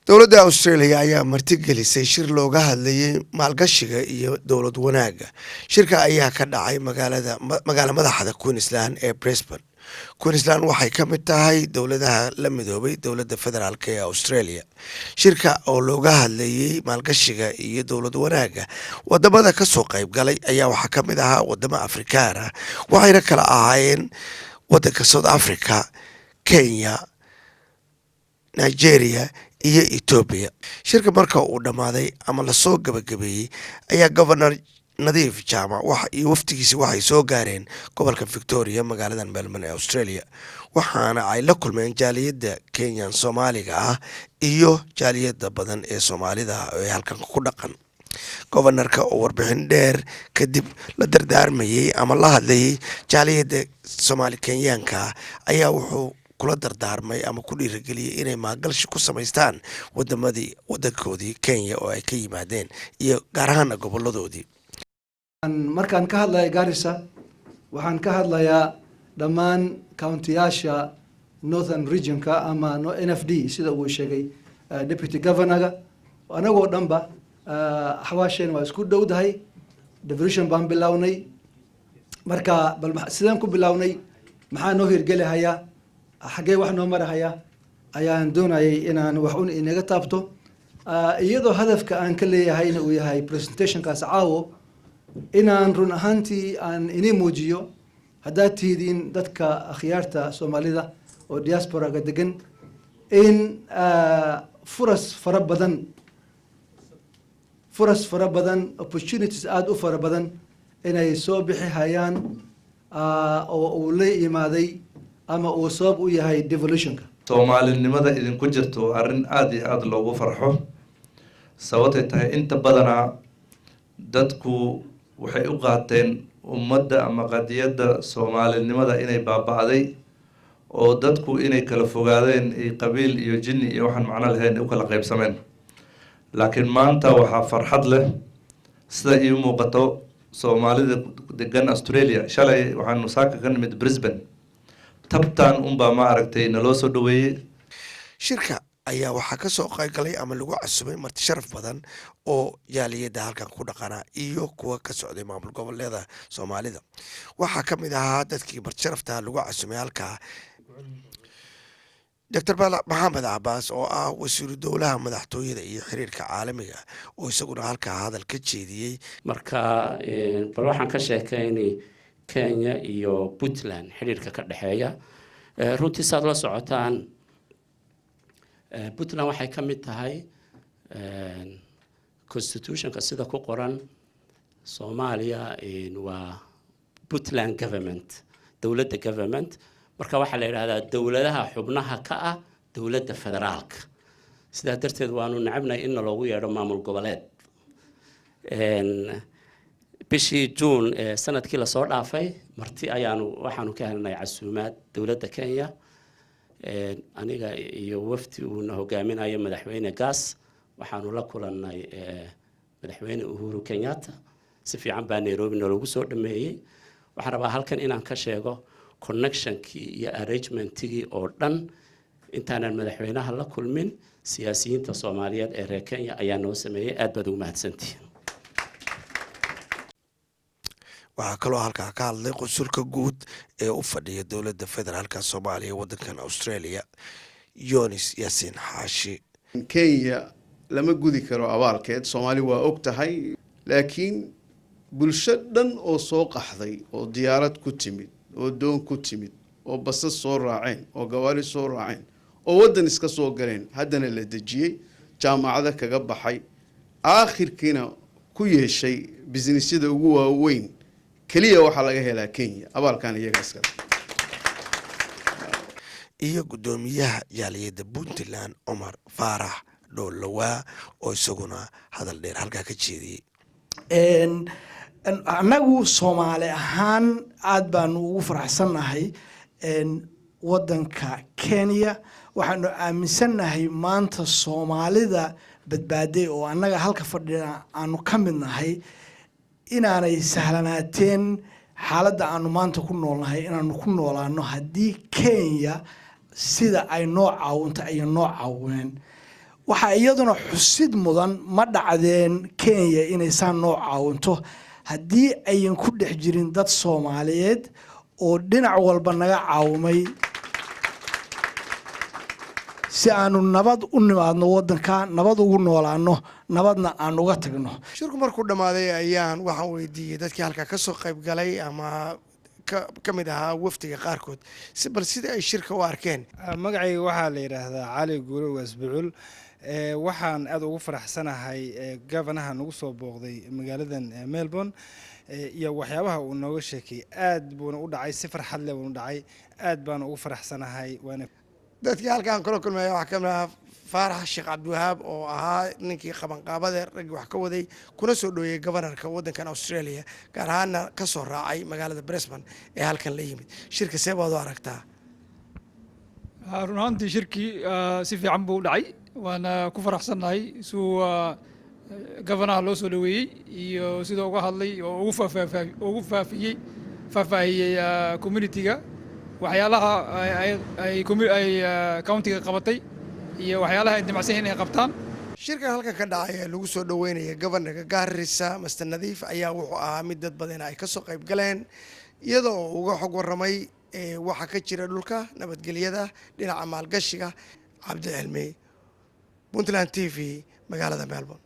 Dowladda Australia ayaa martigelisay shir looga hadlayay maalgashiga iyo dowlad wanaagga. Shirka ayaa ka dhacay magaalada magaala madaxda Queensland ee Brisbane. Queensland waxay ka mid tahay dowladaha la midoobay dowladda federaalka ee Australia. Shirka oo looga hadlayay maalgashiga iyo dowlad wanaagga, wadamada kasoo qayb galay ayaa waxaa ka mid ahaa wadamo Afrikaan ah, waxayna kala ahaayeen wadanka South Africa, Kenya, Nigeria iyo Etoobiya. Shirka marka uu dhammaaday ama lasoo gabagabeeyey ayaa Governor Nadiif Jaamac iyo wafdigiisi waxay soo gaareen gobolka Victoria, magaalada Melbourne ee Australia, waxaana ay la kulmeen jaaliyadda Kenyan Soomaaliga ah iyo jaaliyadda badan ee Soomaalida ee halkan ku dhaqan. Governorka oo warbixin dheer kadib la dardaarmayey ama la hadlayay jaaliyadda Soomaali Kenyaanka ayaa wuxuu kula dardaarmay ama ku dhiirageliyey inay maalgashi ku samaystaan wadamadii wadankoodii Kenya oo ay ka yimaadeen iyo gaar ahaana goboladoodii. Markaan ka hadlaya Garissa, waxaan ka hadlayaa dhammaan countiyaasha Northern Regionka ama NFD, sida uu sheegay deputy governorga. Anagoo dhanba axwaasheen waa isku dhowdahay. Devolution baan bilownay. Marka bal sideen ku bilownay, maxaa noo hirgelihayaa, xaggee wax noo marahaya, ayaan doonayay inaan wax un inaga taabto, iyadoo hadafka aan ka leeyahayna uu yahay presentationkaas caawo inaan run ahaantii aan inii muujiyo, haddaad tihidiin dadka akhyaarta Soomaalida oo diasporaga degan, in furas fara badan, opportunities aada u fara badan inay soo bixi hayaan oo uu la yimaaday ama uu sabab u yahay devolutionka. Soomaalinimada idinku jirto waa arrin aada iyo aada loogu farxo, sababtay tahay inta badanaa dadku waxay u qaateen ummadda ama qadiyadda soomaalinimada inay baaba-day oo dadku inay kala fogaadeen, ay qabiil iyo jinni iyo waxaan macno lahayn u kala qaybsameen. Laakiin maanta waxaa farxad leh, sida ii muuqato, Soomaalida degan Australia. Shalay waxaanu saaka ka nimid Brisbane, tabtan unbaa ma aragtay naloo soo dhaweeyey. Shirka ayaa waxaa ka soo qaybgalay ama lagu casumay marti sharaf badan oo jaaliyadda halkan ku dhaqanaa iyo kuwa ka socday maamul goboleeda Soomaalida. Waxaa ka mid ahaa dadkii marti sharafta lagu casumay halkaa Doctor Maxamed Cabaas, oo ah wasiiru dowlaha madaxtooyada iyo xiriirka caalamiga, oo isaguna halkaa hadal ka jeediyey. Marka bal waxaan ka sheekaynay Kenya iyo Puntland xiriirka ka dhexeeya. Runtii saad la socotaan, Puntland waxay ka mid tahay constitutionka sida ku qoran Soomaaliya waa Puntland government, dowladda government. Marka waxaa la yidhahdaa dowladaha xubnaha ka ah dowladda federaalka. Sidaa darteed waanu necabnahay in naloogu yeedho maamul goboleed. Bishii Juun sanadkii lasoo dhaafay marti ayaanu waxaanu ka helnay casuumaad dowladda Kenya. Aniga iyo wafdi uuna hogaaminayo madaxweyne Gaas waxaanu la kulannay madaxweyne Uhuru Kenyatta. Si fiican baa Nairobi naloogu soo dhameeyey. Waxaan rabaa halkan inaan ka sheego connectionkii iyo arrangementigii oo dhan intaanan madaxweynaha la kulmin siyaasiyiinta Soomaaliyeed ee reer Kenya ayaa noo sameeyey. Aad baad ugu mahadsantihiin. Waxaa kaloo halkaa ka hadlay qunsulka guud ee u fadhiya dowladda federaalka Soomaaliya waddankan Australia, Yonis Yaasiin Xaashi. Kenya lama gudi karo abaalkeed, Soomaali waa og tahay, laakiin bulsho dhan oo soo qaxday oo diyaarad ku timid oo doon ku timid oo basas soo raaceen oo gawaari soo raaceen oo waddan iska soo galeen, haddana la dejiyey, jaamacado kaga baxay, aakhirkiina ku yeeshay businessyada ugu waaweyn, keliya waxaa laga helaa Kenya. Abaalkan iyaga iskale. Iyo guddoomiyaha jaaliyadda Puntland, Cumar Faarax Dhoolawaa, oo isaguna hadal dheer halkaa ka jeediyey. Annagu Soomaali ahaan aada baanu ugu faraxsannahay waddanka Kenya. Waxaanu aaminsannahay maanta Soomaalida badbaaday oo annaga halka fadhina aanu ka mid nahay inaanay sahlanaateen xaaladda aanu maanta ku noolnahay inaanu ku noolaano haddii Kenya sida ay noo caawinto ay noo caawineen. Waxaa iyaduna xusid mudan, ma dhacdeen Kenya inay saan noo caawinto haddii ayan ku dhex jirin dad Soomaaliyeed oo dhinac walba naga caawimay si aanu nabad u nimaadno waddanka, nabad ugu noolaano, nabadna aan uga tagno. Shirku markuu dhammaaday ayaan waxaan weydiiyey dadkii halkaa ka soo qayb galay ama ka mid ahaa wafdiga qaarkood si bal sida ay shirka u arkeen. Magacayga waxaa la yidhaahdaa Cali Guure Waasbucul. Waxaan aad ugu faraxsanahay governaha nagu soo booqday magaaladan Melbourne iyo waxyaabaha uu nooga sheekay. Aad buuna u dhacay, si farxad leh buuna u dhacay. Aad baan ugu faraxsanahay waana Dadkii halkaan kula kulmaya waxaa ka mid ahaa Faarax Sheekh Cabdiwahaab oo ahaa ninkii qabanqaabada, raggii wax ka waday, kuna soo dhoweeyey governorka waddankan Australia, gaar ahaana ka soo raacay magaalada Brisbane ee halkan la yimid shirka. See baad u aragtaa? Run ahaantii shirkii si fiican buu u dhacay, waana ku faraxsannahay suu governaha loo soo dhoweeyey iyo sidoo uga hadlay oo ugu faafiyey faahfaahiyey community-ga waxyaalaha ay county-ga qabatay iyo waxyaalaha ay damacsan yihiin inay qabtaan. Shirkan halkan ka dhacay ee lagu soo dhoweynaya governorka Gaarisa, Mister Nadiif, ayaa wuxuu ahaa mid dad badan ay kasoo qayb galeen, iyadoo uga xog warramay waxa ka jira dhulka, nabadgelyada, dhinaca maalgashiga. Cabdi Cilmi, Puntland TV, magaalada Melbourne.